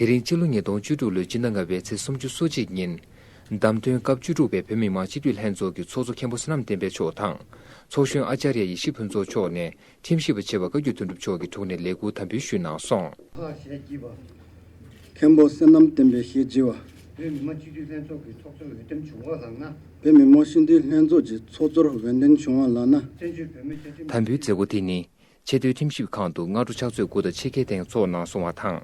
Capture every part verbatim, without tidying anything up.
དེ་རིང་སྤྱི་ལོ་ཉིས་སྟོང་བཅུ་དྲུག་ལོའི་སྤྱི་ཟླ་ལྔ་པའི་ཚེས་སུམ་ཅུ་སོ་གཅིག་ཉིན། བདམས་ཐོན་སྐབས་བཅུ་དྲུག་པའི་བོད་མི་མང་སྤྱི་འཐུས་ལྷན་ཚོགས་ཀྱི་ཚོགས་གཙོ་མཁན་པོ་བསོད་ནམས་བསྟན་འཕེལ་མཆོག་དང་། ཚོགས་གཞོན་ཨ་ཅཱརྱ་ཡེ་ཤེས་ཕུན་ཚོགས་མཆོག་ནས་ཁྲིམས་ཞིབ་པ་ཆེ་བ་བཀའ་བརྒྱུད་དོན་གྲུབ་མཆོག་གི་དྲུང་ནས་ལས་འཁུར་དམ་འབུལ་ཞུས་གནང་སོང་། ཁག་ཞེས་བགྱིས་པ། མཁན་པོ་བསོད་ནམས་བསྟན་འཕེལ་ཞེས་བགྱི་བ། བོད་མི་མང་སྤྱི་འཐུས་ལྷན་ཚོགས་ཀྱི་ཚོགས་གཙོར་འོས་འདེམས་བྱུང་བ་ལགས་ན། བོད་མི་མང་སྤྱི་འཐུས་ལྷན་ཚོགས་ཀྱི་ཚོགས་གཙོར་འོས་འདེམས་བྱུང་བ་ལགས་ན། བཙན་བྱོལ་བོད་མིའི་བཅའ་ཁྲིམས། དམ་འབུལ་མཛད་སྒོ་དེ་ནི། ཆེས་མཐོའི་ཁྲིམས་ཞིབ་ཁང་དུ་སྔ་དྲོ་ཕྱག་ཚོད་དགུ་དང་ཕྱེད་ཀའི་སྟེང་ཚོགས་གནང་སོང་བ་དང་།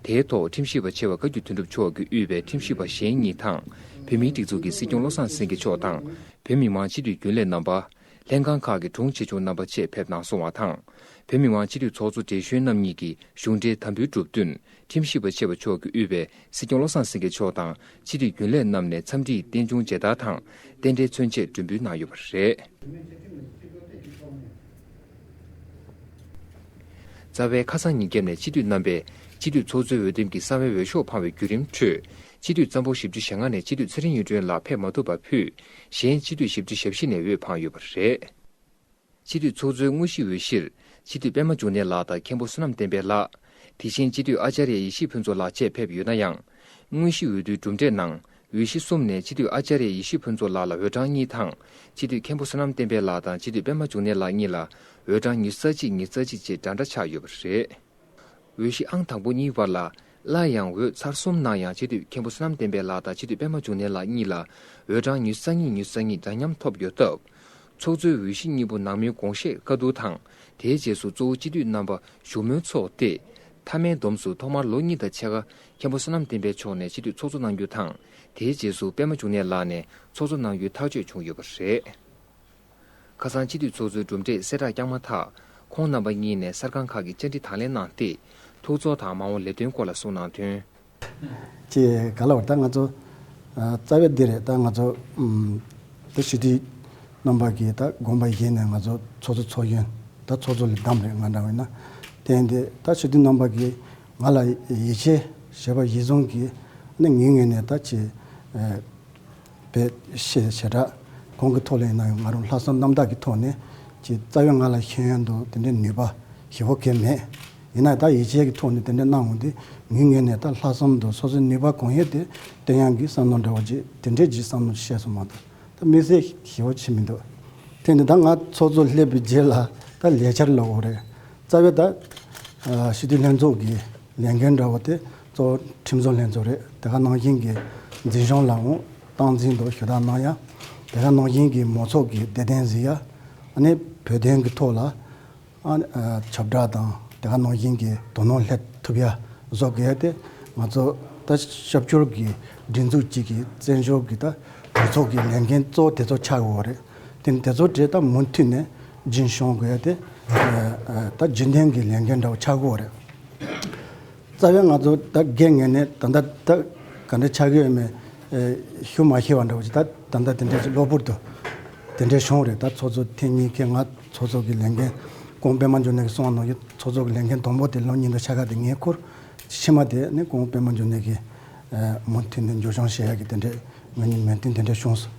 དེའི་ཐོག་ཁྲིམས་ཞིབ་པ་ཆེ་བ་བཀའ་བརྒྱུད་དོན་གྲུབ་མཆོག་གིས་དབུས་པའི་ཁྲིམས་ཞིབ་པ་གཞན་གཉིས་དང་། བོད་མིའི་སྒྲིག་འཛུགས་ཀྱི་སྲིད་སྐྱོང་བློ་བཟང་སེང་གེ་མཆོག་དང་། བོད་མི་མང་སྤྱི་འཐུས་རྒྱུན་ལས་རྣམ་པ། ལྷན་ཁང་ཁག་གི་དྲུང་ཆེ་ཆུང་རྣམ་པ་བཅས་ཕེབས་གནང་སོང་བ་དང་། བོད་མི་མང་སྤྱི་འཐུས་ཚོགས་གཙོ་བགྲེས་གཞོན་རྣམ་གཉིས་ཀྱིས་གཞུང་འབྲེལ་དམ་འབུལ་གྲུབ་བསྟུན། ཁྲིམས་ཞིབ་པ་ཆེ་བ་མཆོག་གིས་དབུས་པའི་སྲིད་སྐྱོང་བློ་བཟང་སེང་གེ་མཆོག་དང་སྤྱི་འཐུས་རྒྱུན་ལས་རྣམས་ནས་འཚམས་འདྲིའི་རྟེན་འབྱུང་མཇལ་དར་དང་། རྟེན་འབྲེལ་མཚོན་ཆས་སྒྲོན་འབུལ་གནང་ཡོད་པ་རེད། རྩ་བའི་ཁ་སང་ཉིན་རྒྱབ་ནས་སྤྱི་འཐུས་རྣམ་པས་སྤྱི་འཐུས་ཚོགས་གཙོའི་འོས་འདེམས་ཀྱི་གསང་བའི་འོས་ཤོག་འཕངས་པའི་བརྒྱུད་རིམ་ཁྲོད། སྤྱི་འཐུས་རྩ་འབོར་བཞི་བཅུ་ཞེ་ལྔ་ནས་སྤྱི་འཐུས་ཚེ་རིང་དངོས་སྒྲོན་ལགས་ཕེབས་མ་ཐུབ་པ་ཕུད། གཞན་སྤྱི་འཐུས་བཞི་བཅུ་ཞེ་བཞི་ནས་འོས་འཕངས་ཡོད་པ་རེད། སྤྱི་འཐུས་ཚོགས་གཙོའི་དངོས་གཞི་འོས་གཞིར། སྤྱི་འཐུས་པད་མ་འབྱུང་གནས་ལགས་དང་མཁན་པོ་བསོད་ནམས་བསྟན་འཕེལ་ལགས། དེ་བཞིན་སྤྱི་འཐུས་ཨ་ཅཱརྱ་ཡེ་ཤེས་ཕུན་ཚོགས་ལགས་བཅས་ཕེབས་ཡོད་ན་ཡང་། དངོས་གཞི་འོས་བསྡུའི་གྲུབ་འབྲས་ནང་། འོས་གཞི་གསུམ་ནས་སྤྱི་འཐུས་ཨ་ཅཱརྱ་ཡེ་ཤེས་ཕུན་ཚོགས་ལགས་ལ་འོས་གྲངས་གཉིས་དང་། སྤྱི་འཐུས་མཁན་པོ་བསོད་ནམས་བསྟན་འཕེལ་ལགས་དང་སྤྱི་འཐུས་པད་མ་འབྱུང་གནས་ལགས་གཉིས་ལ་འོས་གྲངས་ཉི་ཤུ་རྩ་གཅིག་ཉི་ཤུ་རྩ་གཅིག་བཅས་འདྲ་འདྲ་ཆགས་ཡོད་པ་རེད། འོས་གཞི་ཨང་དང་པོ་གཉིས་བར་ལ་སླར་ཡང་འོས་ཚར་གསུམ་གནང་ཡང་སྤྱི་འཐུས་མཁན་པོ་བསོད་ནམས་བསྟན་འཕེལ་ལགས་དང་སྤྱི་འཐུས་པད་མ་འབྱུང་གནས་ལགས་གཉིས་ལ་འོས་གྲངས་ཉི་ཤུ་རྩ་གཉིས་ཉི་ཤུ་རྩ་གཉིས་འདྲ་མཉམ་ཐོབ་ཡོད་སྟབས། ཚོགས་གཙོའི་འོས་གཞི་གཉིས་པོ་ནང་མོལ་དགོངས་བཞེས་བཀའ་བསྡུར་དང་། དེའི་རྗེས་སུ་གཙོ་བོ་སྤྱི་འཐུས་རྣམ་པ་བཞུགས་མོལ་ཚོགས་ཏེ། མཐའ་མའི་བསྡོམས་སུ་ཐོག་མར་ལོ་གཉིས་དང་ཕྱེད་ཀ་མཁན་པོ་བསོད་ནམས་བསྟན་འཕེལ་མཆོག་ནས་སྤྱི་འཐུས་ཚོགས་གཙོ་གནང་རྒྱུ་དང་། དེའི་རྗེས་སུ་པད་མ་འབྱུང་གནས་ལགས་ནས་ཚོགས་གཙོ་གནང་རྒྱུའི་ཐག་གཅོད་བྱུང་ཡོད་པ་རེད། ཁ་སང་སྤྱི་འཐུས་ཚོགས་གཙོའི་གྲུབ་འབྲས་གསལ་བསྒྲགས་བསྐྱངས་མ་ཐག་ཁོང་རྣམ་པ་གཉིས་ནས་གསར་ཁང་ཁག་གི་བཅར་འདྲི་དང་ལེན་གནང་སྟེ། ཐུགས་ཚོར་དང་མ་འོངས་ལས་དོན་སྐོར་ལ་གསུངས་གནང་དོན། ཅེས་ག་ལ་བར་ད་ང་ཚོ་ཨ་རྩ་བའི་འདི་རེད། ད་ང་ཚོ་ཨམ་ད་སྤྱི་འཐུས་རྣམ་པ་གིས་ད་དགོངས་པ་བཞེས་ནས་ང་ཚོ་ཚོགས་གཙོ་ཚོགས་གཞོན་ད་ཚོགས་གཙོ་ལ་བདམས་རེད། ང་འདྲ་བས་ན་དེ་འདི་ད་སྤྱི་འཐུས་རྣམ་པ་གིས་ང་ལ་ཡིད་ཆེས་བྱས་པ་གཞིར་བཟུང་གིས་ནི་ངའི་ངོས་ནས་ད་ཅི་ཨ་བེད་ཤེས་ཞེ་དྲག་གང་གི་ཐོག་ལ་ཡིན་ན་ཡང་ང་རང་ལྷག་བསམ་རྣམ་དག་གི་ཐོག་ནས་ཅི་རྩ་བའི་ང་ལ་ཤེས་ཡོན་དང་དེ་འདྲའི་ནུས་པ་ཞེ་པོ་གང་མེད། ཡིན་ན་ད་ཡིད་ཆེས་ཀྱི་ཐོག་ནས་དེ་འདྲ་གནང་འོང་དུས་ངའི་ངོས་ནས་ད་ལྷག་བསམ་དང་སོ་སོའི་ནུས་པ་གང་ཡོད་དེ་བཏོན་ཡག་གི་བསམ་བློ་འདྲ་བོ་ཅིག་དེ་འདྲའི་ཅིག་བསམ་བློ་བཤད་སོང་མ་གཏོགས་ད་དམིགས་བསལ་ཞེ་པོ་ཅིག་མི་འདུག་དེ་ནི་ད་ང་ཚོགས་གཙོ་སླེབས་པའི་རྗེས་ལ་ད་ལས་འཆར་ལབ་དགོས་རེད། རྩ་བའི་ད་ཨ་སྤྱི་འཐུས་ལྷན་ཚོགས་ཀྱི་ལས་འགན་འདྲ་བོ་དེ་གཙོ་བོ་ཁྲིམས་བཟོ་ལྷན་ཚོགས་རེད། དེ་ག་ནང་བཞིན་གྱི་འཛིན་སྐྱོང་ལ་འོང་སྟངས་འཛིན་དང་ཞུ་དག་གནང་ཡ། དེ་ག་ནང་བཞིན་གྱི་མང་ཚོགས་ཀྱི་བདེ་དོན་གཟིགས་ཡ། ཨ་ནི་བོད་དོན་གྱི་ཐོག་ལ་ཨ་ཨ་ཁྱབ་བསྒྲགས་དང་དེ་ག་ནང་བཞིན་གྱི་དོ་སྣང་སླེབས་ཐུབ་ཡ་བཟོ་དགོས་ཡ་དེ་ང་ཚོ་ད་སྐྱབས་བཅོལ་གྱི་སྒྲིག་འཛུགས་གཅིག་གི་བཙན་བྱོལ་གྱི་ད་གྲོས་ཚོགས་ཀྱི་ལས་འགན་གཙོ་བོ་དེ་ཚོ་ཆགས་ཡོད་རེད། དེ་ནི་དེ་ཚོ་གྲས་ད་མུ་མཐུད་ནས་རྒྱུན་སྐྱོང་དགོས་ཡ་དེ་ཨ་ཨ་ད་རྒྱུན་ལྡན་གྱི་ལས་འགན་འདྲ་བོ་ཆགས་ཡོད་རེད། རྩ་བའི་ང་ཚོ་ད་སྒེར་ངོས་ནས་ད་ལྟ་ད་ག་འདྲ་ཆགས་ཀྱི་ཡོད་མེད་ཨེ་ཞུ་མ་ཤེས་པ་འདྲ་བོ་ཅིག་ད་ད་ལྟ་དེ་འདྲ་ཅིག་གློ་བུར་དུ་དེ་འདྲ་བྱུང་རེད། ད་ཚོགས་གཙོ་ཐེངས་གཉིས་ཀྱི་ང་ཚོགས་གཙོ་གི་ལས་འགན་སྐུ་ངོ་པད་མ་འབྱུང་གནས་ཀྱིས་གསུངས་པ་ནང་བཞིན་ཚོགས་གཙོ་གི་ལས་འགན་དང་པོ་དེ་ལོ་གཉིས་དང་ཕྱེད་ཀ་དེ་ངས་འཁུར། ཕྱི་མ་དེ་ནི་སྐུ་ངོ་པད་མ་འབྱུང་གནས་ཀྱིས་ཨེ་མུ་མཐུད་ནས་འགྱུར་བྱུང་བྱེད་ཡག་གི་དེ་འདྲ་ངོས་ནས་མོས་མཐུན་དེ་འདྲ་བྱུང་སོང་།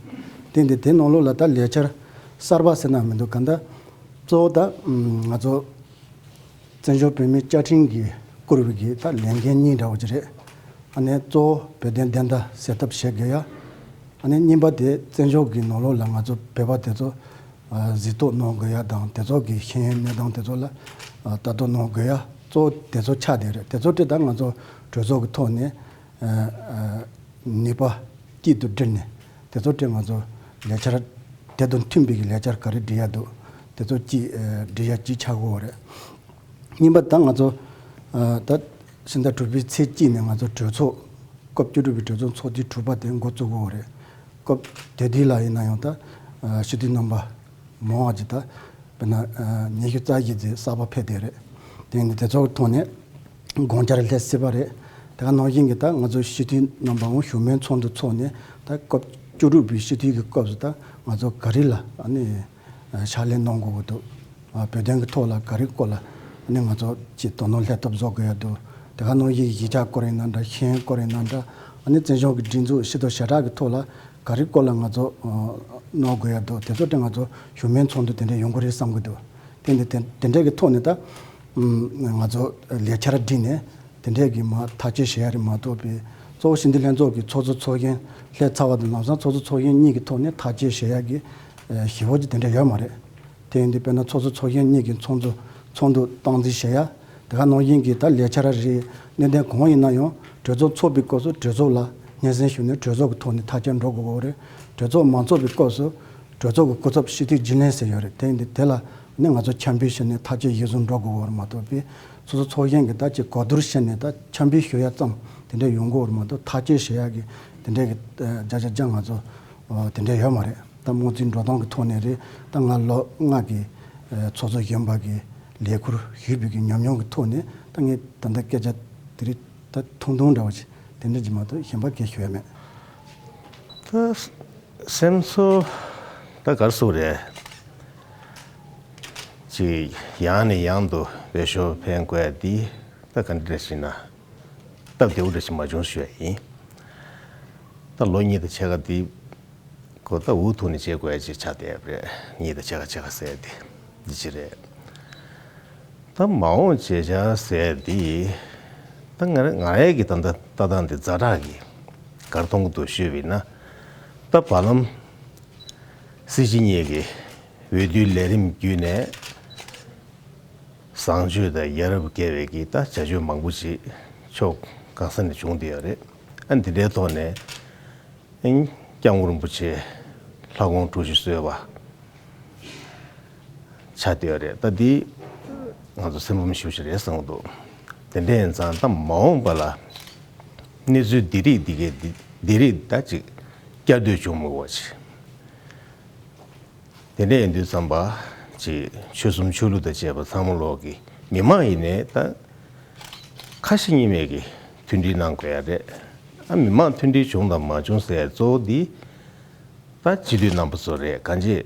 དེ་འདི་དེ་ནང་ལོགས་ལ་ད་ལས་འཆར་གསར་པ་ཟེར་ན་མི་འདུག་ག་ད་གཙོ་བོ་ད་ང་ཚོ་བཙན་བྱོལ་བོད་མིའི་བཅའ་ཁྲིམས་ཀྱིས་བསྐུར་བའི་གི་ད་ལས་འགན་གཉིས་འདྲ་བོ་ཅིག་རེད། ཨ་ནི་གཙོ་བོ་བོད་དོན་བདེན་མཐའ་གསལ་ཐབས་བྱེད་དགོས་ཡ། ཨ་ནི་གཉིས་པ་དེ་བཙན་བྱོལ་གྱི་ནང་ལོགས་ལ་ང་ཚོ་བོད་པ་དེ་ཚོ་ཨ་གཟིགས་རྟོག་གནང་དགོས་ཡ་དང་དེ་ཚོ་གི་ཤེས་ཡོན་གནས་སྟངས་དེ་ཚོ་ལ་ཨ་ལྟ་རྟོག་གནང་དགོས་ཡ་གཙོ་བོ་དེ་ཚོ་ཆགས་བསྡད་རེད། དེ་ཚོ་དེ་ད་ང་ཚོ་གྲོས་ཚོགས་ཀྱི་ཐོག་ནས་ཨ་ཨ་ནུས་པ་གཅིག་ཏུ་བསྒྲིལ་ནས་དེ་ཚོ་དེ་ང་ཚོ་ལས་འཆར་དེ་དང་མཐུན་པའི་གི་ལས་འཆར་ག་རེ་སྒྲིག་ཡ་འདུག་དེ་ཚོ་གཅིག་ཨ་སྒྲིག་ཡ་གཅིག་ཆགས་ཀྱི་ཡོད་རེད། གཉིས་པ་ད་ང་ཚོ་ཨ་ད་ཕྱི་ཟླ་དྲུག་པའི་ཚེས་གཅིག་ནས་ང་ཚོ་གྲོས་ཚོགས་སྐབས་བཅུ་དྲུག་པའི་གྲོས་ཚོགས་ཚོགས་དུས་དྲུག་པ་དེ་འགོ་བཙུགས་ཀྱི་ཡོད་རེད། སྐབས་དེ་དུས་ལ་ཡིན་ན་ཡང་ད་ཨ་སྤྱི་འཐུས་རྣམ་པ་མང་བ་ཅིག་ད་དཔེར་ན་ཨ་ཉི་ཤུ་རྩ་བཞི་ཙམ་གསར་པ་ཕེབས་བསྡད་རེད། དེ་ནི་དེ་ཚོ་གི་ཐོག་ནས་དགོངས་འཆར་སླེབས་སྲིད་པ་རེད། དེ་ག་ནང་བཞིན་གྱི་ད་ང་ཚོ་སྤྱི་འཐུས་རྣམ་པའང་བཞུགས་མོལ་ཚོགས་འདུ་ཚོགས་ནས་ད་སྐབས་བཅུ་དྲུག་པའི་སྤྱི་འཐུས་ཀྱི་སྐབས་སུ་ད་ང་ཚོ་ག་རེ་ལ་ཨ་ནི་ཕྱག་ལས་གནང་དགོས་ཀྱི་འདུག་ཨ་བོད་དོན་གྱི་ཐོག་ལ་ག་རེ་སྐོར་ལ་ཨ་ནི་ང་ཚོ་ཅིག་དོ་སྣང་སླེབས་ཐབས་བཟོ་དགོས་ཡ་འདུག་དེ་ག་ནང་བཞིན་གྱི་གཞིས་ཆགས་སྐོར་ཡིན་ན་འདྲ་ཤེས་ཡོན་སྐོར་ཡིན་ན་འདྲ་ཨ་ནི་བཙན་བྱོལ་གྱི་སྒྲིག་འཛུགས་སྤྱི་ཚོགས་ཞེ་དྲག་གི་ཐོག་ལ་ག་རེ་སྐོར་ལ་ང་ཚོ་ཨ་གནང་དགོས་ཡ་འདུག་དེ་ཚོ་དེ་ང་ཚོ་བཞུགས་མོལ་ཚོགས་འདུ་དེ་འདྲ་ཡོང་གི་རེད་བསམ་གྱི་འདུག་དེ་འདི་དེ་དེ་འདྲ་གི་ཐོག་ནས་ད་ཨམ་ང་ཚོ་ལས་འཆར་བསྒྲིགས་ནས་ དེ་འདྲས་ཀྱི་མ་ཐག་གཅོད་བྱེད་ཡ་རེད་མ་གཏོགས་པའི། གཙོ་བོ་ཞི་བདེ་ལྷན་ཚོགས་ཀྱི་ཚོགས་གཙོ་ཚོགས་གཞོན་སླེབས་ཚར་བ་དང་ལམ་སང་ཚོགས་གཙོ་ཚོགས་གཞོན་གཉིས་ཀྱི་ཐོག་ནས་ཐག་གཅོད་བྱེད་ཡ་གི་ཞེ་པོ་ཅིག་དེ་འདྲས་ཡོད་མ་རེད། དེ་ཡིན་དུས་དཔེར་ན་ཚོགས་གཙོ་ཚོགས་གཞོན་གཉིས་ཀྱི་ཚོགས་འདུ་ཚོགས་འདུ་སྟངས་འཛིན་བྱེད་ཡ། དེ་ག་ནང་བཞིན་གྱི་ད་ལས་འཆར་རེ་གནད་དོན་གང་ཡིན་ན་ཡང་གྲོས་ཚོགས་ཚོགས་པའི་སྐབས་སུ་གྲོས་ཚོགས་ལ་སྙན་སེང་ཞུས་ནས་གྲོས་ཚོགས་ཀྱི་ཐོག་ནས་ཐག་གཅོད་འགྲོ་དགོས་ཀྱི་ཡོད་རེད། གྲོས་ཚོགས་མ་ཚོགས་པའི་སྐབས་སུ་གྲོས་ཚོགས་ཀྱི་སྐུ་ཚབ་སྤྱི་འཐུས་རྒྱུན་ལས་ཟེར་ཡོད་རེད། དེ་ཡིན་དུས་དེ་ལ་ནི་ང་ཚོ་འཆམ་མཐུན་བྱས་ནས་ཐག་གཅོད་གཞིར་བཟུང་འགྲོ་དགོས་ཀྱི་ཡོད་རེད་མ་གཏོགས་པའི། སོ་སོ་ཚོགས་གཞོན་གྱི་ད་ཅིག་གོ་བསྡུར་བྱས་ནས་ད་འཆམ་མཐུན་ཞུ་ཡ་ཙམ་དེ་འདྲ་ཡོང་གི་ཡོད་རེད་མ་གཏོགས་ཐག་གཅོད་བྱེད་ཡ་གི་དེ་འདྲ་གི་ཨ་བརྒྱ་ཆ་བརྒྱ་ང་ཚོ་ཨ་དེ་འདྲ་ཡོད་མ་རེད། ད་དམངས་གཙོའི་འགྲོ་སྟངས་ཀྱི་ཐོག་ནས་རེད། ད་ང་ལོ་ལྔ་གི་ཨ་ཚོགས་གཙོ་གཞོན་པ་གི་ལས་ཁུར་ཞུས་པའི་གི་ཉམས་མྱོང་གི་ཐོག་ནས་ད་ངས་ད་ལྟ་སྐད་ཆ་དེ་རིགས་ད་ཐུང་ཐུང་འདྲ་བ་ཞིག་དེ་འདྲ་ཅིག་མ་གཏོགས་གཞན་པ་སྐད་ཞུ་ཡ་མེད། ད་སེམས་ཚོར་ད་ག་རེ་ཟེར་དགོས་རེད། ཅིག་ཡང་ནས་ཡང་དུ་འོས་ཤོག་འཕེན་དགོས་ཡ་འདི་ད་ག་འདྲ་ཞིག་ན་སྟབས་བདེ་པོ་འདྲ་ཞིག་མ་བྱུང་ཞུ་ཡ་ཡིན། ད་ལོ་གཉིས་དང་ཕྱེད་ཀ་འདི་ཁོ་ད་འུ་ཐུག་ནས་བྱེད་དགོས་ཡ་ཅིག་ཆགས་བསྡད་ཡ་རེད། གཉིས་དང་ཕྱེད་ཀ་ཕྱེད་ཀ་ཟེར་ཡ་འདི་འདི་ཅིག་རེད། ད་མ་འོངས་བྱེད་འཆར་ཟེར་འདི། ད་ང་རང་ང་རང་གི་ད་ལྟ་ལྟ་སྟངས་འདི་ཛ་དྲག་གི་གར་མཐོང་གི་འདུག་ཞུས་པ་ཡིན་ན། ད་བར་ལམ་སྲིད་སྤྱི་གཉིས་ཀྱི་འོས་བསྡུའི་ལས་རིམ་བརྒྱུད་ནས་བཟང་སྤྱོད་དང་ཡ་རབས་བཀལ་བའི་གི་ད་བྱ་སྤྱོད་མང་པོ་ཞིག་ཕྱོགས་གང་ས་ནས་བྱུང་བསྡད་ཡོད་རེད། ཨ་འདི་འདྲའི་ཐོག་ནས། ཨིན། སྐྱབས་མགོན་རིན་པོ་ཆེ་ལྷ་དགོངས་འཁྲུལ་ཞིག་གསོལ་བ་ཆགས་བསྡད་ཡོད་རེད། ད་འདི་ང་ཚོ་སེམས་ཕམ་ཞེ་པོ་ཞིག་རེད་བསམ་གྱི་འདུག་དེ་འདྲ་ཡིན་ཙང་ད་མ་འོངས་པ་ལ་གནས་ཚུལ་འདི་རིགས་འདི་གས་འདི་འདི་རིགས་ད་ཅིག་བསྐྱར་ཟློས་བྱུང་མི་དགོས་པ་ཅིག་དེ་འདྲ་ཡིན་དུས་ཙམ་པ་ཅིག་ཆོལ་གསུམ་ཆོས་ལུགས་དང་བཅས་པ་ཚང་མ་ལོག་གི་མི་མང་ཡིན་ནའི་ད་ཁ་ཞེ་གཉིས་མེད་ཀྱི་མཐུན་སྒྲིལ་གནང་དགོས་ཡ་རེད། ཨ་མི་མང་མཐུན་སྒྲིལ་བྱུང་དང་མ་བྱུང་ཟེར་ཡ་གཙོ་བོ་འདི་ད་སྤྱི་འཐུས་རྣམ་པ་ཚོ་རེད། གང་ཅི་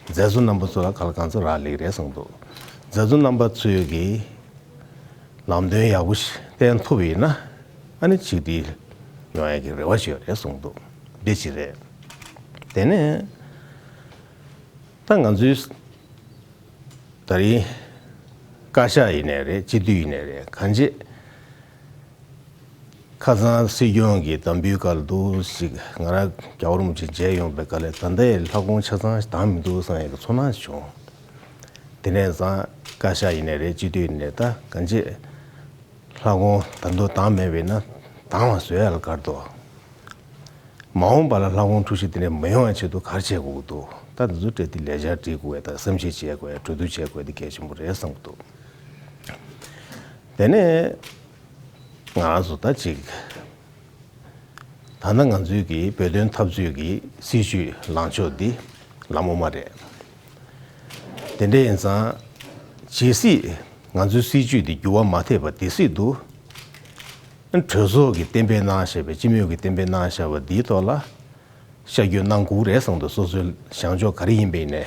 མཛད་གཙོ་རྣམ་པ་ཚོ་ལ་ག་ལ་གང་འཚམ་རག་ལས་ཀྱི་རེད་བསམ་འདུག་མཛད་གཙོ་རྣམ་པ་ཚོས་ཀྱི་ལམ་སྟོན་ཡག་པོ་ཞིག་བསྟན་ཐུབ་ཡིན་ན་ཨ་ནི་ཆིག་སྒྲིལ་ཡོང་ཡ་གི་རེ་བ་ཞིག་ཡོད་རེད་བསམ་འདུག་འདི་ཅིག་རེད། དེ་ནས་ད་ང་ཚོའི་ད་རིང་བཀའ་ཤག་ཡིན་ནའི་རེད། སྤྱི་འཐུས་ཡིན་ནའི་རེད། གང་ཅི་ཁ་སང་སྲིད་སྐྱོང་གི་དམ་འབུལ་སྐབས་ལ་འདུག་ཞིག་ང་རང་རྒྱལ་བ་རིན་པོ་ཆེ་མཇལ་ཡོང་པའི་སྐབས་ལ་ད་ལྟའི་ལྷ་དགོངས་ཆ་ཚང་ཞིག་དྭངས་མི་འདུག་བསམ་ཡག་གི་ཚོར་སྣང་ཞིག་བྱུང་། དེ་ནས་བཟང་བཀའ་ཤག་ཡིན་ནའི་རེད། སྤྱི་འཐུས་ཡིན་ནའི་ད་གང་ཅི་ལྷ་དགོངས་ད་དུང་དྭངས་མེད་པས་ན་དྭངས་པ་བཟོ་ཡ་ལ་དཀའ་འདུག་མ་འོངས་པ་ལ་ལྷ་དགོངས་འཁྲུལ་ཞིག་དེ་འདྲ་མི་ཡོང་བའི་ཆེད་དུ་ག་རེ་བྱེད་དགོས་ཀྱི་འདུག་ད་འདི་ཚོ་སྤྲད་དེ་ལས་འཆར་སྒྲིག་དགོས་ཡ་དང་བསམ་ཤེས་བྱེད་དགོས་ཡ། གྲོས་བསྡུར་བྱེད་དགོས་ཡ་དེ་གལ་ཆེན་པོ་རེད་བསམ་གྱི་འདུག་དེ་ནས་ང་རང་ཚོ་ད་ཅིག་ད་ལྟ་ང་ཚོའི་གི་བོད་དོན་འཐབ་རྩོད་ཀྱི་སྲིད་བྱུས་ལངས་ཕྱོགས་འདི་ལམ་འོ་མ་རེད། དེ་འདྲ་ཡིན་ཙང་ཇི་སྲིད་ང་ཚོའི་སྲིད་བྱུས་འདི་འགྱུར་བ་མ་ཐེབས་པ་དེ་སྲིད་དུ་གྲོས་ཚོགས་ཀྱིས་གཏན་འབེབས་གནང་བཞག་པའི། སྤྱི་མོས་ཀྱིས་གཏན་འབེབས་གནང་བཞག་པ་འདིའི་ཐོག་ལ་ཤར་བསྐྱོད་གནང་དགོས་རེད་བསམ་འདུག་སོ་སོའི་བྱང་ཕྱོགས་ག་རེ་ཡིན་པ་ཡིན་ནའི་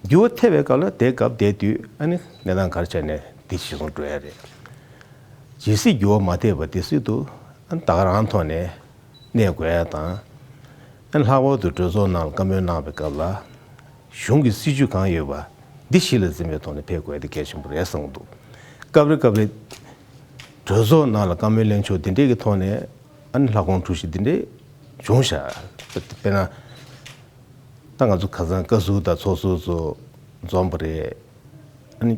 འགྱུར་བ་ཐེབས་པའི་སྐབས་ལ་དེ་སྐབས་དེ་དུས་ཨ་ནི་གནས་སྟངས་ག་རེ་ཆགས་ནའི་དེ་གཞིར་བཟུང་འགྲོ་ཡ་རེད། ཇི་སྲིད་འགྱུར་བ་མ་ཐེབས་པ་དེ་སྲིད་དུ་ཨ་ནི་ད་ག་རང་ཐོག་ནས་གནས་དགོས་ཡ་དང་། ཨ་ནི་ལྷག་པར་དུ་གྲོས་ཚོགས་ནང་ལ་བཀའ་མོལ་གནང་བའི་སྐབས་ལ་གཞུང་གི་སྲིད་བྱུས་གང་ཡོད་པ་འདི་གཞི་ལ་འཛིན་པའི་ཐོག་ནས་ཕེབས་དགོས་ཡ་དེ་གལ་ཆེན་པོ་རེད་བསམ་གྱི་འདུག་སྐབས་རེ་སྐབས་རེ་གྲོས་ཚོགས་ནང་ལ་བཀའ་མོལ་གླེང་ཕྱོགས་འདི་འདྲས་ཀྱི་ཐོག་ནས་ཨ་ནི་ལྷ་དགོངས་འཁྲུལ་ཞིག་འདི་འདྲས་བྱུང་ཤག་དཔེར་ན། ད་ང་ཚོ་ཁ་སང་བཀའ་ཟུར་དང་ཚོགས་ཟུར་ཚོ་འཛོམས་པ་རེད། ཨ་ནི་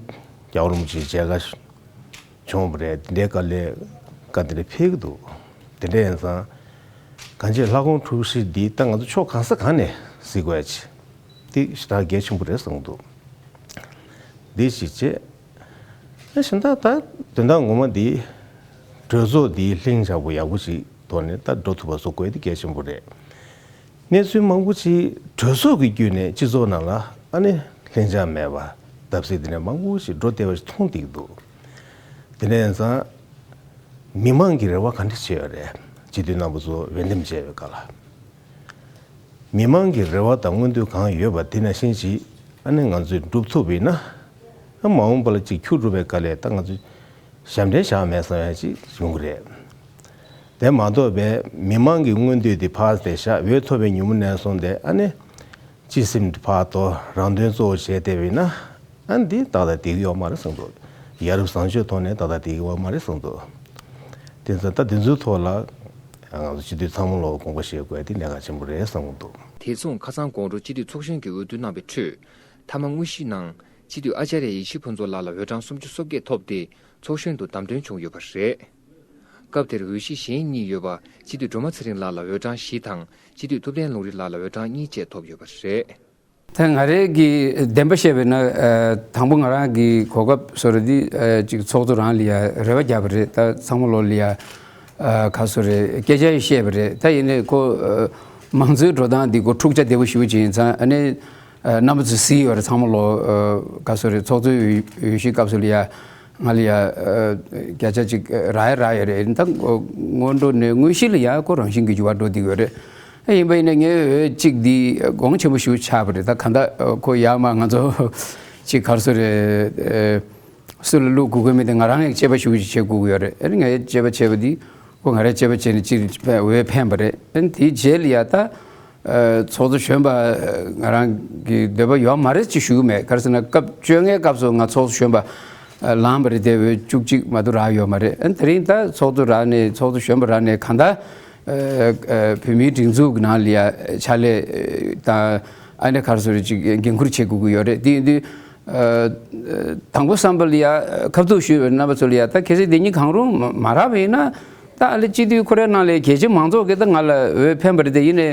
རྒྱལ་བ་རིན་པོ་ཆེའི་མཇལ་ཁ་བྱུང་བ་རེད། དེ་འདྲའི་སྐབས་ལ་བཀའ་དེ་འདྲ་ཕེབས་ཀྱི་འདུག་དེ་འདྲ་ཡིན་ཙང་གང་ཅི་ལྷ་དགོངས་འཁྲུལ་ཞིག་འདི་ད་ང་ཚོ་ཕྱོགས་གང་ས་གང་ནས་གཟིགས་དགོས་ཡ་ཅིག་དེ་ཞེ་དྲག་གལ་ཆེན་པོ་རེད་བསམ་གྱི་འདུག་འདི་ཞིག་བྱས། ཨ་གཞན་དག་ད་དོན་དག་ངོ་མ་འདི་གྲོས་ཚོགས་འདི་ལྷིང་འཇགས་པོ་ཡག་པོ་ཞིག་ཐོག་ནས་ད་འགྲོ་ཐུབ་པ་བཟོ་དགོས་དེ་གལ་ཆེན་པོ་རེད། གནས་ཚུལ་མང་པོ་ཅིག་གྲོས་ཚོགས་ཀྱི་བརྒྱུད་ནས་སྤྱི་ཚོགས་ནང་ལ་ཨ་ནི་ལྷིང་འཇགས་མེད་པ། བརྡབ་གསིག་དེ་འདྲ་མང་པོ་ཞིག་འགྲོ་བསྡད་པ་ཞིག་མཐོང་བསྡད་ཀྱི་འདུག་དེ་འདྲ་ཡིན་ཙང་མི་མང་གི་རེ་བ་ག་འདྲ་བྱས་ཡོད་རེད། སྤྱི་འཐུས་རྣམ་པ་ཚོ་འོས་འདེམས་བྱས་པའི་སྐབས་ལ། མི་མང་གི་རེ་བ་དང་མངོན་འདོད་གང་ཡོད་པ་དེ་ནང་བཞིན་ཅིག་ཨ་ནི་ང་ཚོས་སྒྲུབ་ཐུབ་པ་ཡིན་ན། ཨ་མ་འོངས་པ་ལ་ཅིག་འཁྱུར་འགྲོ་བའི་སྐབས་ལ་ད་ང་ཚོས་ཞབས་འདྲེན་བཞག་མེད་བསམ་ཡ་ཅིག་ཡོང་གི་རེད། དེ་མ་གཏོགས་པའི་མི་མང་གི་མངོན་འདོད་དེ་ཕར་བསྡད་བཞག་འོས་ཐོབ་པའི་ཉིན་མོ་ནས་བཟུང་སྟེ་ཨ་ནི་སྤྱི་སེམས་དེ་ཕར་དོར་རང་དོན་གཙོ་བོ་བྱས་བསྡད་པ་ཡིན་ན། ཨ་ནི་འདི་ཏག་ཏག་བསྡད་ཀྱི་ཡོད་མ་རེད་བསམ་འདུག་ཡ་རབས་བཟང་སྤྱོད་ཐོག་ནས་ཏག་ཏག་བསྡད་ཀྱི་ཡོད་མ་རེད་བསམ་འདུག་དེ་ཚོ་ད་དེ་ཚོའི་ཐོག་ལ་ང་ཚོ་སྤྱི་འཐུས་ཚང་མ་ལོ་དགོངས་པ་བཞེས་དགོས་ཡ་དེ་གནད་འགག་ཆེན་པོ་རེད་བསམ་གྱི་འདུག། དེ་མཚུངས་ཁ་སང་དགོང་དྲོ་སྤྱི་འཐུས་ཚོགས་གཞོན་གྱིས་འོས་བསྡུ་གནང་བའི་ཁྲོད། མཐའ་མ་དངོས་གཞིའི་ནང་སྤྱི་འཐུས་ཨ་ཅཱརྱ་ཡེ་ཤེས་ཕུན་ཚོགས་ལགས་ལ་འོས་གྲངས་སུམ་ཅུ་སོ་བརྒྱད་ཐོབ་སྟེ་ཚོགས་གཞོན་དུ་བདམས་ཐོན་བྱུང་ཡོད་པ་རེད། སྐབས་དེར་འོས་གཞི་གཞན་གཉིས་ཡོད་པ་སྤྱི་འཐུས་སྒྲོལ་མ་ཚེ་རིང་ལགས་ལ་འོས་གྲངས་བཞི་དང་སྤྱི་འཐུས་ཐུབ་བསྟན་ལུང་རིགས་ལགས་ལ་འོས་གྲངས་གཉིས་བཅས་ཐོབ་ཡོད་པ་རེད། ད་ང་རའི་གི་བདེན་པ་བཤད་པ་ཡིན་ན། ཨ། དང་པོ་ང་རང་གི་གོ་སྐབས་བཟོ་འདྲ་འདི། ཨ། ཅིག་ཚོགས་གཙོ་རང་ལ་ཡ་རེ་བ་བརྒྱབ་པ་རེད། ད་ཚང་མ་ལོ་ལ་ཡ། ཨ། ག་རེ་ཟེར་དགོས་རེད། སྐད་ཆ་ཡང་བཤད་པ་རེད། ད་ཡིན་ནའི་ཁོ། ཨ། མང་གཙོའི་འགྲོ་སྟངས་འདི་ཁོ་འཁྲུག་ཆ་དོད་པོ་ཞེ་པོ་ཅིག་ཡིན་ཙང་། ཨ་ནི། ཨ། རྣམ་པ་ཚོས་གཟིགས་ཡོད་རེད། ཚང་མ་ལོ། ཨ། ག་རེ་ཟེར་དགོས་རེད། ཚོགས་གཙོའི་འོས་གཞིའི་སྐབས་སུ་ལ་ཡ། ང་ལ་ཡ། ཨ། བརྒྱ་ཆ་གཅིག་རག་ཡ་རག་ཡོད་རེད། ད་སྔོན་འགྲོ་ནས་དངོས་གཞི་ལ་ཡ་ཁོ་རང་བཞིན་གྱི་འགྱུར་བ་འགྲོ་བསྡད་ཡོད་རེད། ཡིན་པ་ཡིན་ན་ངའི་འོས་གཅིག་འདི་དགོངས་ཆེན་པོ་ཞེ་པོ་ཆགས་པ་རེད། ད་གང་ལྟར་ཁོ་ཡར་མར་ང་ཚོ་ཅིག་ག་རེ་ཟེར་དགོས་རེད། ཨ། སུ་ལ་བླུག་དགོས་དགོས་མེད་དེ་ང་རང་ཡང་དཔྱད་པ་ཞེ་པོ་ཅིག་བྱེད་དགོས་ཀྱི་ཡོད་རེད། ཨ་ནི་ངས་དཔྱད་པ་བྱས་པ་འདི་ཁོ་ང་རས་དཔྱད་པ་བྱས་ནས་ཅིག་འོས་འཕེན་པ་རེད། ཨ་ནི་དེའི་རྗེས་ལ་ཡ་ད། ཨ། ཚོགས་གཙོ་གཞོན་པ་ང་རང་གི་འདོད་པ་ཡོད་མ་རེད་ཅེས་ཞུ་གི་མེད། ག་རེ་ཟེར་ན་སྐབས་བཅོ་ལྔའི་སྐབས་སུ་ང་ཚོགས་གཙོ་གཞོན་པ་ལངས་པ་རེད་དེ། འོས་བཅུ་གཅིག་མ་གཏོགས་རག་ཡོད་མ་རེད། ཨ་ནི་དེ་རིང་ད་ཚོགས་གཙོ་རག་ནས་ཚོགས་གཙོ་གཞོན་པ་རག་ནས་གང་ལྟར། ཨ། ཨ། བོད་མིའི་སྒྲིག་འཛུགས་ཀྱི་ནང་ལ་ཡ་ཕྱག་ལས་དང་། ཨ་ནི་ག་རེ་ཟེར་དགོས་རེད། ཅིག་འགན་འཁུར་བྱེད་དགོས་ཀྱི་ཡོད་རེད། དེ་ཡིན་དུས། ཨ། དང་པོ་བསམ་པ་ལ་ཡ་ཁ་ཐུག་ཞུས་པའི་རྣམ་པ་ཚོ་ལ་ཡ། ད་གལ་སྲིད་དེ་གཉིས་གང་རུང་མ་མ་རག་པ་ཡིན་ན། ད་ཨ་ལེ་སྤྱི་འཐུས་ཁོ་རའི་ནང་ལ་རྒྱལ་སྤྱིའི་མང་ཚོགས་ཀྱིས་ད་ང་ལ་འོས་འཕེན་པ་རེད་དེ། ཡིན་ནའི་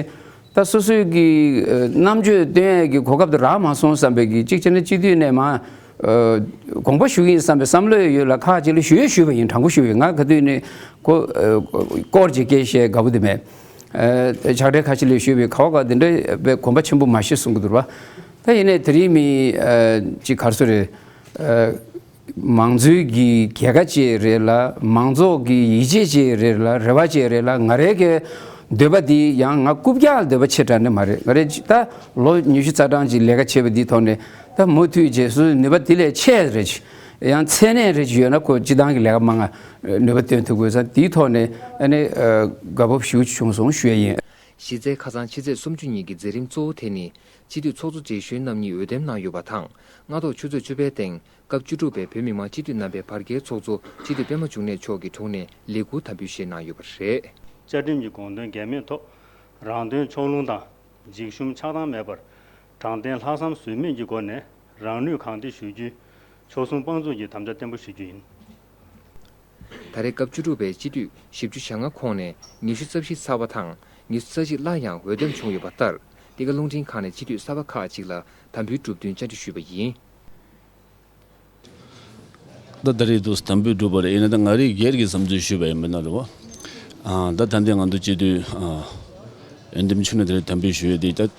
ད་སོ་སོའི་གི། ཨ། རྣམ་དཔྱོད་སྟོན་ཡས་ཀྱི་གོ་སྐབས་དེ་རག་མ་སོང་བསམ་པའི་གི། གཅིག་བྱས་ན་སྤྱི་འཐུས་ནས་མར། ཨ། དགོངས་པ་ཞུ་གི་ཡིན་བསམ་པའི་བསམ་བློ་ཡོད་ལ་ཁག་ཅིག་ལ་ཞུ་ཡས་ཞུས་པ་ཡིན། དྲང་པོ་ཞུ་ཡས། ང་ག་དུས་ནས་ཁོ། ཨ། སྐོར་གྱི་སྐད་བཤད་དགའ་པོ་དེ་མེད། ཨ། ཕྱག་སྦྲེལ་ཁ་ཤས་ལ་ཞུས་པའི་ག་བ་ག་དེ་འདྲ་བའི་གོམ་པ་ཆེན་པོ་མ་ཤེས་གསུང་གི་འདུག་པ། ད་ཡིན་ནའི་དེ་རིང་མི། ཨ། ཅིག་ག་རེ་ཟེར་དགོས་རེད། ཨ། མང་གཙོའི་གི་རྒྱལ་ཁ་ཅིག་རེད་ལ། མང་ཚོགས་ཀྱི་ཡིད་ཆེས་ཅིག་རེད་ལ། རེ་བ་ཅིག་རེད་ལ། ང་རའི་གི་འདོད་པ་འདི་ཡང་ང་རྐུབ་བཀྱག་ལ་འདོད་པ་ཆེ་དྲགས་ནི་མ་རེད། ང་རས་ད་ལོ་ཉི་ཤུ་རྩ་གྲངས་ཅིག་ལས་ཀ་བྱས་པ་འདིའི་ཐོག་ནས། ད་མུ་མཐུད་རྗེས་སུ་ནུས་པ་དེ་ལས་ཆེ་རེ་ཅིག་ཡང་ཚད་ནས་རེ་ཅིག་ཡོད་ན་ཁོ་སྤྱི་བཏང་གི་ལས་ཀ་མང་ང་ནུས་པ་བཏོན་ཐུབ་དགོས་ས། དེའི་ཐོག་ནས་ཨ་ནི། ཨ། དགའ་སྤོབས་ཞེ་པོ་ཅིག་བྱུང་སོང་ཞུ་ཡས་ཡིན། གཞི་རྩའི་ཁ་སང་ཕྱི་ཚེས་སུམ་ཅུ་ཉིན་གྱི་མཛད་རིམ་གཙོ་བོ་དེ་ནི་སྤྱི་འཐུས་ཚོགས་གཙོ་བགྲེས་གཞོན་རྣམ་གཉིས་འོས་འདེམས་གནང་ཡོད་པ་དང་། སྔ་ཐོག་ཆུ་ཚོད་བཅུ་པའི་སྟེང་སྐབས་བཅུ་དྲུག་པའི་བོད་མི་མང་སྤྱི་འཐུས་རྣམ་པའི་བར་བརྒལ་ཚོགས་གཙོ་སྤྱི་འཐུས་པད་མ་འབྱུང་གནས་མཆོག་གི་དྲུང་ནས་ལས་འཁུར་དམ་འབུལ་བཞེས་གནང་ཡོད་པ་རེད། བཅའ་ཁྲིམས་ཀྱི་དགོངས་དོན་འགལ་མེད་ཐོག་རང་དོན་ཕྱོགས་ལྷུང་དང་། འཇིགས་ཞུམ་ཆགས་སྡང་མེད་པར་དྲང་བདེན་ལྷག་བསམ་ཟོལ་མེད་ཀྱི་སྒོ་ནས་རང་ནུས་གང་ལྡན་ཞུ་རྒྱུའི་ཆོལ་གསུམ་དཔང་བཙུགས་ཀྱི་དམ་བཅའ་བརྟན་པོ་ཞུ་རྒྱུ་ཡིན། ད་རེས་སྐབས་བཅུ་དྲུག་པའི་སྤྱི་འཐུས་བཞི་བཅུ་ཞེ་ལྔ་ཁོངས་ནས་ཉི་ཤུ་རྩ་བཞི་ཚར་བ་དང་། ཉི་ཤུ་རྩ་གཅིག་སླར་ཡང་འོས་འདེམས་བྱུང་ཡོད་པ་ལྟར། འདི་ག་རླུང་འཕྲིན་ཁང་ནས་སྤྱི་འཐུས་གསར་པ་ཁག་ཅིག་ལ་དམ་འབུལ་གྲུབ་བསྟུན་བཅར་འདྲི་ཞུས་པ་ཡིན། ད་ད་རེས་འདུག་དམ་འབུལ་གྲུབ་པ་རེད། ཡིན་ན་ད་ང་རེ་སྒེར་གྱི་བསམ་ཚུལ་ཞུས་པ་ཡིན་པ་ན་རེད་བ། ཨ། ད་ད་ལྟའི་ང་ཚོ་སྤྱི་འཐུས། ཨ། འོས་འདེམས་བྱུང་ནས་ད་རེས་དམ་འབུལ་ཞུ་ཡས་དེ་ད་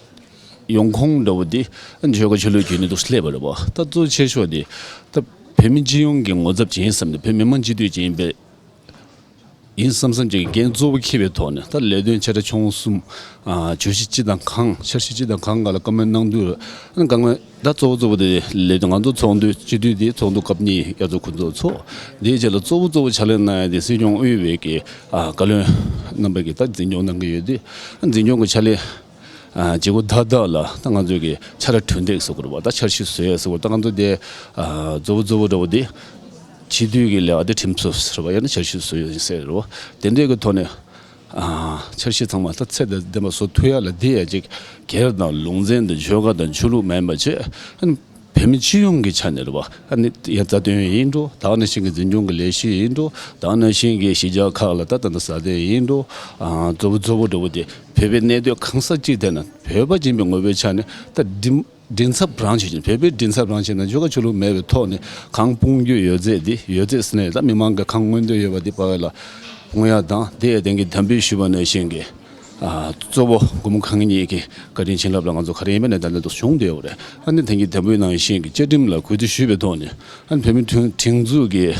ཡོང་ཁུངས་འདྲ་བོ་དེ་ཆོལ་ཁ་ཆོས་ལུགས་ཀྱི་ནི་འདུག་སླེབས་པ་རེད་བ། ད་གཙོ་ཆེ་ཤོས་དེ་ད་བོད་མི་སྤྱི་ཡོངས་ཀྱི་ངོ་ཚབ་ཅིག་ཡིན་བསམ་ནས། བོད་མི་མང་སྤྱི་འཐུས་ཅིག་ཡིན་པའི་ཡིན་བསམ་བསམ་ཅིག་གི་འགན་གཙོ་བོ་འཁྱེར་བའི་ཐོག་ནས། ད་ལས་དོན་ཆེ་ཕྲ་ཆུང་གསུམ། ཨ། བརྗོད་གཞི་སྤྱི་དང་གང་། འཆར་གཞི་སྤྱི་དང་གང་ག་ལ་བཀའ་མོལ་གནང་དུས། ཨ་ནི་བཀའ་མོལ་ད་གཙོ་བོ་གཙོ་བོ་དེ་ལས་དོན། ང་ཚོ་ཚོགས་འདུ་སྤྱི་འཐུས་དེ་ཚོགས་འདུ་སྐབས་གཉིས་དབྱར་གཙང་དགུན་གཙང་ཚོགས། དེའི་རྗེས་ལ་གཙོ་བོ་གཙོ་བོ་ཕྱག་ལས་གནང་ཡ་དེ་སྲིད་སྐྱོང་དབུས་པའི་གི། ཨ། བཀའ་བློན་རྣམ་པ་གིས་ད་འཛིན་སྐྱོང་གནང་གི་ཡོད་དུས། ཨ། འཛིན་སྐྱོང་གི་ཕྱག་ལས། ཨ། བྱེད་སྒོ་མཐའ་དག་ལ་ད་ང་ཚོས་ཀྱི་ཕྱག་ལས་གྲོས་འདེགས་ཟེར་དགོས་རེད་བ། ད་འཆར་གཞི་བཟོ་ཡས་ཟེར་དགོས་རེད། ད་ང་ཚོ་དེ། ཨ། གཙོ་བོ་གཙོ་བོ་འདྲ་བོ་དེ་སྤྱི་འཐུས་ཀྱི་ལས་ཀ་དེ་ཁྲིམས་བཟོ་ཟེར་བ། ཡང་ན་འཆར་གཞི་བཟོ་ཡས་ཟེར་རེད་བ། དེ་འདྲའི་གི་ཐོག་ནས། ཨ། འཆར་གཞི་ཚང་མ་ད་ཚད་དང་ལྡན་པ་བཟོ་ཐུབ་ཡ་ལ་དེ་ཡ་ཅིག་སྒེར་དང་ལུང་ཚན་དང་ཆོལ་ཁ་དང་ཆོས་ལུགས་མིན་པ་བྱས། ཨ་ནི་བོད་མི་སྤྱི་ཡོངས་ཀྱི་ཆ་ནས་རེད་བ། ཨ་ནི་ཡ་རྩ་དོན་ཡིན་འགྲོ། ད་ག་ནང་བཞིན་གྱི་འཛིན་སྐྱོང་གི་ལས་གཞི་ཡིན་འགྲོ། ད་ག་ནང་བཞིན་གྱི་གཞིས་ཆགས་ཁག་ལ་ད་ད་ལྟ་ས་དེ་ཡིན་འགྲོ། ཨ། གཙོ་བོ་གཙོ་བོ་འདྲ་བོ་དེ་བོད་པའི་གནས་སྡོད་གང་ས་ཅི་ཐད་ན་བོད་པ་ཡིན་པའི་ངོ་བོའི་ཆ་ནས་ད་འདི། མགྲིན་ཚབ་རང་བྱེད་ཀྱིན། བོད་པའི་མགྲིན་ཚབ་རང་བྱེད་ན་ཆོལ་ཁ་ཆོས་ལུགས་མེད་པའི་ཐོག་ནས་གང་སྤོང་རྒྱུ་ཡོད་ཚད་འདི། ཡོད་ཚད་ཟེར་ནས་ད་མི་མང་གི་གང་མངོན་འདོད་ཡོད་པ་འདི་ཕར་ལ་སྤོང་ཡ་དང་། དེ་ཡང་དེང་གི་དམ་འབུལ་ཞུས་པ་ནང་བཞིན་གྱི། ཨ། གཙོ་བོ་སྒོར་མོ་གང་ཉིད་ཀྱི་བཀའ་དྲིན་བྱིན་རླབས་ལ་ང་ཚོ་ག་རེ་ཡིན་པ་ནས་ད་ལྟ་དུ་བྱུང་བསྡད་ཡོད་རེད། ཨ་ནི་དེང་གི་དམ་འབུལ་ནང་བཞིན་གྱི་བཅའ་ཁྲིམས་ལ་གུས་བརྩི་ཞུས་པའི་ཐོག་ནས། ཨ་ནི་བོད་མིའི་སྒྲིག་འཛུགས་ཀྱི།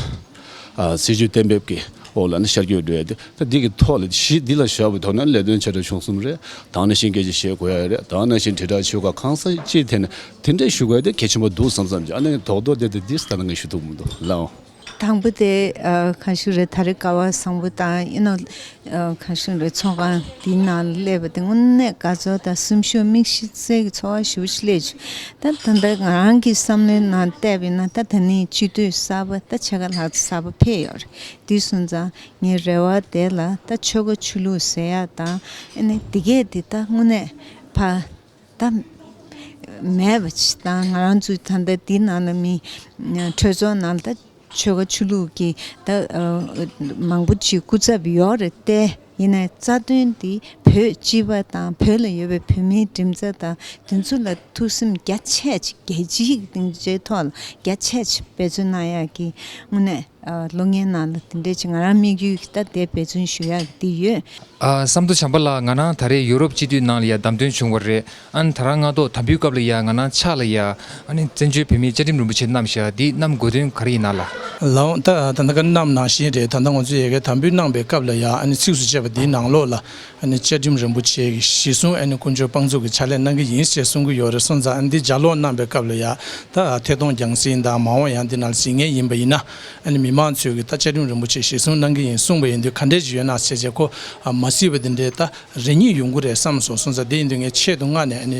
ཨ། སྲིད་བྱུས་གཏན་འབེབས་ཀྱི་འོག་ལ་ནི་ཤར་བསྐྱོད་འགྲོ་ཡ་དེ། ད་འདི་གི་ཐོག་ལ་གཞི་འདི་ལ་བཞག་པའི་ཐོག་ནས་ལས་དོན་ཆེ་ཕྲ་ཆུང་གསུམ་རེད། ད་ག་ནང་བཞིན་སྐད་ཆ་བཤད་དགོས་ཡ་རེད། ད་ག་ནང་བཞིན་དྲིལ་བསྒྲགས་ཆོལ་ཁ་གང་ས་ཅི་ཐད་ནས་དེ་འདྲས་ཞུ་དགོས་ཡ་དེ་གལ་ཆེན་པོ་འདུག་བསམ་བསམ་གྱི། ཨ་ནི་རྡོག་རྡོག་དེ་དེ་འདི་ལྟ་ན་ངས་ཞུ་ཐུབ་མི་འདུག་ལགས། དང་པོ་དེ་ཨ་གང་ཞིག་རེད། ད་རེས་སྐལ་བ་བཟང་པོ་དང་ཨེ་ནོ་ཨ་གང་ཞིག་རེད། ཚོགས་ཁང་འདིའི་ནང་ལ་སླེབས་པ་དེ་དངོས་གནས་དགའ་ཚོར་དང་སེམས་ཤུགས་དམིགས་བསལ་གྱི་ཚོར་བ་ཞེ་པོ་ཞིག་སླེབས་བྱུང་། ད་ད་ལྟ་ང་རང་གི་བསམ་བློའི་ནང་བལྟས་པ་ཡིན་ན། ད་ད་ནི་སྤྱི་འཐུས་གསར་པ་ད་ཕྱེད་ཀ་ལྷག་ཙམ་གསར་པ་ཕེབས་ཡོད་རེད། དེ་སོང་ཙང་ངའི་རེ་བ་དེ་ལ་ད་ཆོལ་ཁ་ཆོས་ལུགས་ཟེར་ཡག་དང་ཨ་ནི་དེ་གས་དེ་ད་དངོས་གནས་ཕ་ད་མེད་པ་ཅིག་དང་། ང་རང་ཚོའི་ད་ལྟ་འདི་ནང་ལ་མི་གྲོས་ཚོགས་ནང་ལ་ད་ཆོལ་ཁ་ཆོས་ལུགས་ཀྱི་ད་ཨ་མང་པོ་ཅིག་སྐུ་ཚབ་ཡོད་རེད་དེ། ཡིན་ནའི་རྩ་དོན་འདི་བོད་སྤྱི་པ་དང་བོད་ལ་ཡོད་པའི་བོད་མིའི་མགྲིན་ཚབ་དང་དེ་ཚོ་ལ་ཐུགས་སེམས་རྒྱ་ཆེ་ཅིག་རྒྱལ་སྤྱིའི་སྡིངས་ཆའི་ཐོག་ལ་རྒྱ་ཆེ་ཅིག་འབད་བརྩོན་གནང་ཡག་གི་དངོས་གནས་ཨ་ལོ་ལྔའི་ནང་ལ་དེ་འདྲས་ཅིག་ང་རང་དམིགས་ཡུལ་གྱི་ད་དེ་འབད་བརྩོན་ཞུ་ཡག་གི་འདི་ཡོད། ཨ་བསམ་མཐོ་བྱམས་པ་ལགས། ང་རང་ད་རེས་ཡུ་རོབ་སྤྱི་འཐུས་ནང་ལ་ཡ་བདམས་ཐོན་བྱུང་བ་རེད། ཨ་ནི་ད་རང་སྔ་ཐོག་དམ་འབུལ་སྐབས་ལ་ཡ་ང་རང་ཕྱག་ལ་ཡ་ཨ་ནི་བཙན་བྱོལ་བོད་མིའི་བཅའ་ཁྲིམས་རིན་པོ་ཆེ་བསྣམས་ཤག་འདི་བསྣམས་དགོས་དོན་ག་རེ་ཡིན་ན་ལགས། ལགས་འོང་། ད་ད་ལྟ་ག་བསྣམས་ནང་བཞིན་རེད། ད་ལྟ་ང་ཚོ་ཡ་གི་དམ་འབུལ་གནང་པའི་སྐབས་ལ་ཡ་ཨ་ནི་ཚིགས་སུ་བཅད་པ་འདིའི་ནང་ལོགས་ལ་ཨ་ནི་བཅའ་ཁྲིམས་རིན་པོ་ཆེ་གི་གཞི་བཟུང་ཨ་ནི་དཀོན་མཆོག་དཔང་བཙུགས་ཀྱི་ཕྱག་ལས་གནང་གི་ཡིན་ཞེས་གསུང་གི་ཡོད་རེད། སོང་ཙང་ཨ་ནི་འདི་ལྗགས་ཀློག་གནང་པའི་སྐབས་ལ་ཡ་ད་ཐད་གཏོང་རྒྱང་སྲིང་དང་མ་འོངས་ཡང་འདི་ནང་གཟིགས་མཁན་ཡིན་པ་ཡིན་ན། ཨ་ནི་མི་མང་ཚོས་ཀྱི་ད་བཅའ་ཁྲིམས་རིན་པོ་ཆེ་གཞིར་བཟུང་གནང་གི་ཡིན་གསུངས་པ་ཡིན་དུས། ག་འདྲས་ཅིག་ཡོད་ན་ཟེར་བྱས་ཁོ་ཨ་མ་གཟིགས་པ་འདི་འདྲའི་ད་རེ་གཉིས་ཡོང་གི་རེད་བསམ་སོང་། སོང་ཙང་དེ་ཡིན་དུས་ངས་ཆེད་དུ་མངགས་ནས་ཨ་ནི་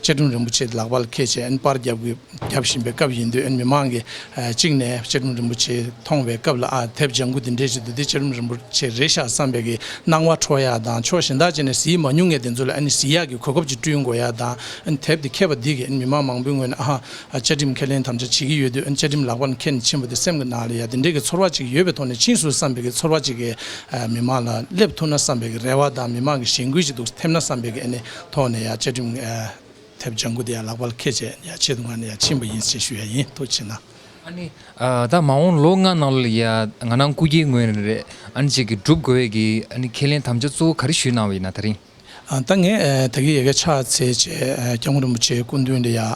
བཅའ་ཁྲིམས་རིན་པོ་ཆེ་ལག་པར་འཁྱེར་བྱས་ཨ་ནི་པར་རྒྱབ་གི་རྒྱབ་བཞིན་པའི་སྐབས་ཡིན་དུས། ཨ་ནི་མི་མང་གིས་ཨ་གཅིག་ནས་བཅའ་ཁྲིམས་རིན་པོ་ཆེ་མཐོང་བའི་སྐབས་ལ་ཨ་དེབ་ལྗང་ཁུ་འདི་འདྲས་ཅིག་འདུག་འདི་བཅའ་ཁྲིམས་རིན་པོ་ཆེ་རེད་ཤག་བསམ་པའི་གི་སྣང་བ་འཕྲོག་ཡག་དང་། ཕྱོགས་གཞན་དག་ཅིག་ནས་གཟིགས་མ་མྱོང་མཁན་དེ་ཚོ་ལ་ཨ་ནི་གཟིགས་ཡག་གི་གོ་སྐབས་ཅིག་བསྐྲུན་དགོས་ཡག་དང་། ཨ་ནི་དེབ་འདི་མཁྱེན་པ་འདི་གིས་ཨ་ནི་མི་མང་མང་པོའི་ངོས་ནས་ཨ་ཧ། ཨ་བཅའ་ཁྲིམས་ཁས་ལེན་དམ་བཅའ་བྱེད་ཀྱི་ཡོད་དུས། ཨ་ནི་བཅའ་ཁྲིམས་ལག་པར་འཁྱེར་ནས་ཕྱིན་པ་དེ་སེམས་ཀྱི་ནང་ལ་ཡ་དེ་འདྲའི་གི་ཚོར་བ་ཅིག་ཡོད་པའི་ཐོག་ནས། ཕྱིན་སོང་བསམ་པའི་གི་ཚོར་བ་ཅིག་གིས་ཨ་མི་མང་ལ་སླེབས་ཐུབ་ན་བསམ་པའི་གི་རེ་བ་དང་། མི་མང་གི་ཞེན་སྐུལ་ཅིག་འདུག་ཐེབས་ན་བསམ་པའི་གི་ཨ་ནི་ཐོག་ནས་ཡ་བཅའ་ཁྲིམས་ཨ་དེབ་ལྗང་ཁུ་དེ་ཡ་ལག་པར་འཁྱེར་བྱས་ཡ་ཆེད་དུ་མངགས་ནས་ཡ་ཕྱིན་པ་ཡིན་ཞེས་ཞུ་ཡ་ཡིན། ཐུགས་རྗེ་གནང་། ཨ་ནི་ཨ་ད་མ་འོངས་ལོ་ལྔ་ནང་ལ་ཡ་ང་རང་སྐུ་སྒེར་ངོས་ནས་རེད། ཨ་ནི་ཅིག་གི་སྒྲུབ་དགོས་ཡས་ཀྱི་ཨ་ནི་ཁས་ལེན་དམ་བཅའ་གཙོ་བོ་ག་རེ་ཞུས་གནང་བ་ཡིན་ན། ད་རིང་། ཨ་ད་ངས་ཨ་ད་གིན་ཡ་གི་ཕྱག་འཚལ་བྱས་ཨ་སྐྱབས་མགོན་རིན་པོ་ཆེའི་སྐུ་མདུན་དུ་ཡ་ཨ་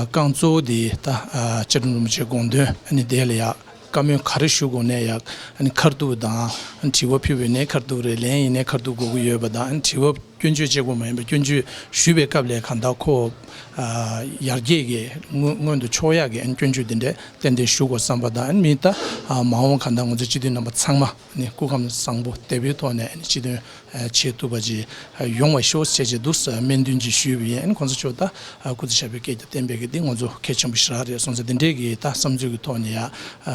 རྐང་གཙོ་བོ་དེ་ད་ཨ་བཅའ་ཁྲིམས་རིན་པོ་ཆེའི་དགོངས་དོན། ཨ་ནི་དེ་ལ་ཡ་བཀའ་མོལ་ག་རེ་ཞུ་དགོས་ནའི་ཡ་ཨ་ནི་ཁ་ཐུག་དང་། ཨ་ནི་དྲི་བ་ཕུལ་བ་ཡིན་ནའི་ཁ་ཐུག་རེད། ལན་ཡིན་ནའི་ཁ་ཐུག་དགོས་ཀྱི་ཡོད་པ་དང་། ཨ་ནི་དྲི་བ་སྐྱོན་བརྗོད་བྱེད་དགོས་མ་ཡིན་པ་སྐྱོན་བརྗོད་ཞུས་པའི་སྐབས་ལ་གང་ལྟར་ཁོ་ཨ་ཡར་རྒྱས་ཀྱི་མངོན་མངོན་དུ་ཕྱོགས་ཡག་གི་ཨ་ནི་སྐྱོན་བརྗོད་དེ་འདྲ་ཏན་ཏན་ཞུ་དགོས་བསམ་པ་དང་། ཨ་ནི་མི་ད་ཨ་མ་འོངས་གང་ལྟར་ང་ཚོ་སྤྱི་འཐུས་རྣམ་པ་ཚང་མ་ཨ་ནི་སྐུ་ཁམས་བཟང་པོ་བདེ་པོའི་ཐོག་ནས་ཨ་ནི་སྤྱི་འཐུས་ཨ་བྱེད་ཐུབ་པ་ཅིག་ཨ་ཡོང་བ་ཤོག་ཅེས་ཅིག་འདུག་སེ་སྨོན་འདུན་ཅིག་ཞུས་པ་ཡིན། ཨ་ནི་ཁོང་ཚོ་ཚོ་ད་ཨ་སྐུ་ཚེ་ཞབས་པད་བསྐལ་བརྒྱར་བརྟན་པའི་གི་འདི་ང་ཚོ་གལ་ཆེན་པོ་ཞེ་དྲག་རེད། སོང་ཙང་དེ་འདྲའི་གི་ད་བསམ་ཚུལ་གི་ཐོག་ནས་ཡ་ཨ་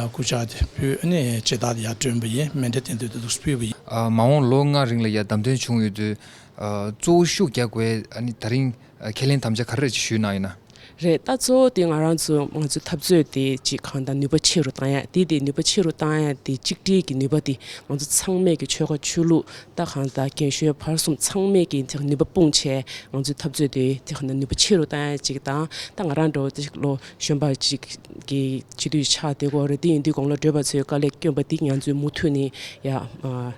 སྐུ་ཕྱག་དེ་ཕུལ། ཨ་ནི་མཇལ་དར་དེ་ཡར་སྒྲོན་པ་ཡིན། མཎྜལ་རྟེན་འབྲེལ་དེ་འདུག་སེ་ཕུལ་བ་ཡིན། ཨ་མ་འོངས་ལོ་ལྔ་རིང་ལ་ཡ་བདམས་ཐོན་བྱུང་ཡོད་དུས། ཨ་གཙོ་བོ་ཤུགས་རྒྱག་དགོས་ཨ་ནི་ད་རིང་ཨ་ཁས་ལེན་དམ་བཅའ་ག་རེ་ཅིག་ཞུས་གནང་ཡོད་ན། རེད། ད་གཙོ་བོ་དེ་ང་རང་ཚོ་ང་ཚོའི་འཐབ་རྩོད་དེ་ཅིག་གང་ལྟར་ནུས་པ་ཆེ་རུ་བཏང་ཡ། དེ་དེ་ནུས་པ་ཆེ་རུ་བཏང་ཡ་དེ་གཅིག་སྒྲིལ་གྱི་ནུས་པ་དེ་ང་ཚོ་ཚང་མས་ཀྱི་ཆོལ་ཁ་ཆོས་ལུགས་ད་གང་ལྟར་རྒན་གཞོན་བར་གསུམ་ཚང་མས་ཀྱི་དེ་ནུས་པ་སྤུངས་བྱས། ང་ཚོའི་འཐབ་རྩོད་དེ་དེ་གང་ལྟར་ནུས་པ་ཆེ་རུ་བཏང་ཡ་གཅིག་དང་། ད་ང་རང་འདྲ་བོ་དེ་ལོ་གཞོན་པ་ཅིག་གི་སྤྱི་འཐུས་ཆགས་བསྡད་ཀྱི་ཡོད་རེད། དེ་ཡིན་དུས་དགུང་ལོ་བགྲེས་པ་ཚོའི་དཀའ་ལས་བསྐྱོན་པ་འདི་ང་ཚོས་མུ་མཐུད་ནས་ཡ་ལས་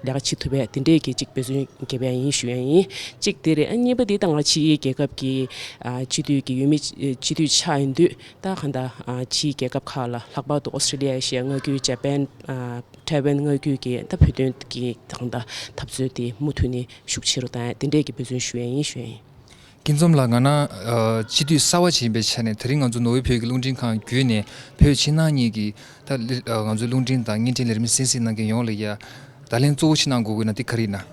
ཀ་བྱེད་ཐུབ་པའི་དེ་འདྲས་ཀྱི་ཅིག་འབད་བརྩོན་རྒྱབ་ཡ་ཡིན་ཞུ་ཡ་ཡིན། གཅིག་དེ་རེད། ཨ་གཉིས་པ་འདི་ད་ང་ཕྱིའི་རྒྱལ་ཁབ་ཀྱི་ཨ་སྤྱི་འཐུས་ཀྱི་འོས་མི་སྤྱི་འཐུས་ཆགས་ཡིན་དུས། ད་གང་ལྟར་ཨ་ཕྱིའི་རྒྱལ་ཁབ་ཁག་ལ་ལྷག་པར་དུ་ཨོ་སི་ཀྲི་ལི་ཡ་ཡེ་ཤི་ཡ་མངའ་ཁུལ། ཇ་པན། ཨ་ཐའེ་ཝན་མངའ་ཁུལ་གྱི་ད་བོད་དོན་གྱི་ད་གང་ལྟར་འཐབ་རྩོད་དེ་མུ་མཐུད་ནས་ཤུགས་ཆེ་རུ་བཏང་ཡ་དེ་འདྲས་ཀྱི་འབད་བརྩོན་ཞུ་ཡ་ཡིན་ཞུ་ཡ་ཡིན། སྐྱིད་འཛོམས་ལགས། ང་རང་ཨ་སྤྱི་འཐུས་གསར་བ་ཅིག་ཡིན་པའི་ཆ་ནས། དེ་རིང་ང་ཚོ་ནོར་ཝེ་བོད་ཀྱི་རླུང་འཕྲིན་ཁང་བརྒྱུད་ནས་བོད་ཕྱི་ནང་གཉིས་ཀྱི་ད་ལི་ཨ་ང་ཚོའི་རླུང་འཕྲིན་དང་བརྙན་འཕྲིན་ལས་རིམ་གསན་གཟིགས་གནང་མཁན་ཡོངས་ལ་ཡ་བརྡ་ལན་གཙོ་བོ་ཅིག་གནང་དགོས་ཀྱི་ན་དེ་ག་རེ་ཡིན་ན།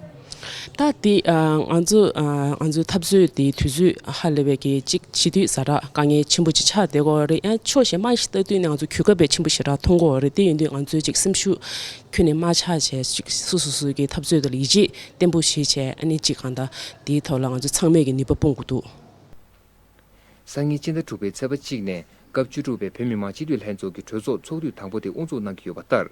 ད་དེ་ཨ་ང་ཚོ་ཨ་ང་ཚོའི་འཐབ་རྩོད་དེ་དུས་ཚོད་ཧ་ལས་པའི་གི་གཅིག་སྤྱི་འཐུས་ཛ་དྲག་དཀའ་ངལ་ཆེན་པོ་ཅིག་ཆགས་བསྡད་ཀྱི་ཡོད་རེད། ཡང་ཕྱོགས་གཞན་མ་ཞིག་ལྟ་དུས་ནས་ང་ཚོ་གོ་སྐབས་དཔེ་ཆེན་པོ་ཞེ་དྲག་མཐོང་གི་ཡོད་རེད། དེ་ཡིན་དུས་ང་ཚོའི་ཅིག་སེམས་ཤུགས་ཁྱོན་ནས་མ་ཆག་བྱས། ཅིག་སོ་སོ་སོ་གི་འཐབ་རྩོད་དེ་ལ་ཡིད་ཆེས་བརྟན་པོ་བྱས་བྱས། ཨ་ནི་ཅིག་གང་ལྟར་དེའི་ཐོག་ལ་ང་ཚོ་ཚང་མས་ཀྱི་ནུས་པ་སྤུངས་དགོས་འདུག་སང་ཉིན་སྤྱི་ཟླ་དྲུག་པའི་ཚེས་པ་གཅིག་ནས་སྐབས་བཅུ་དྲུག་པའི་བོད་མི་མང་སྤྱི་འཐུས་ལྷན་ཚོགས་ཀྱི་གྲོས་ཚོགས་ཚོགས་དུས་དང་པོ་དེ་དབུ་འཛུགས་གནང་གི་ཡོད་པ་ལྟར།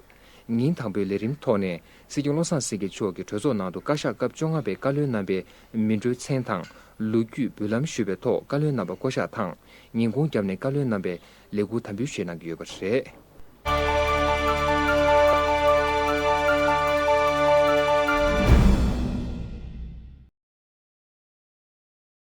ཉིན་དང་པོའི་ལས་རིམ་ཐོག་ནས་སྲིད་སྐྱོང་བློ་བཟང་སེང་གེ་མཆོག་གིས་གྲོས་ཚོགས་ནང་དུ་བཀའ་ཤག་སྐབས་བཅོ་ལྔ་པའི་བཀའ་བློན་རྣམ་པའི་མི་འགྲོའི་མཚན་དང་། ལོ་རྒྱུས་འབུལ་ལམ་ཞུས་པའི་ཐོག་བཀའ་བློན་རྣམ་པ་བསྐོ་གཞག་དང་། ཉིན་གུང་བརྒྱབ་ནས་བཀའ་བློན་རྣམ་པས་ལས་འཁུར་དམ་འབུལ་བཞེས་གནང་གི་ཡོད་པ་རེད།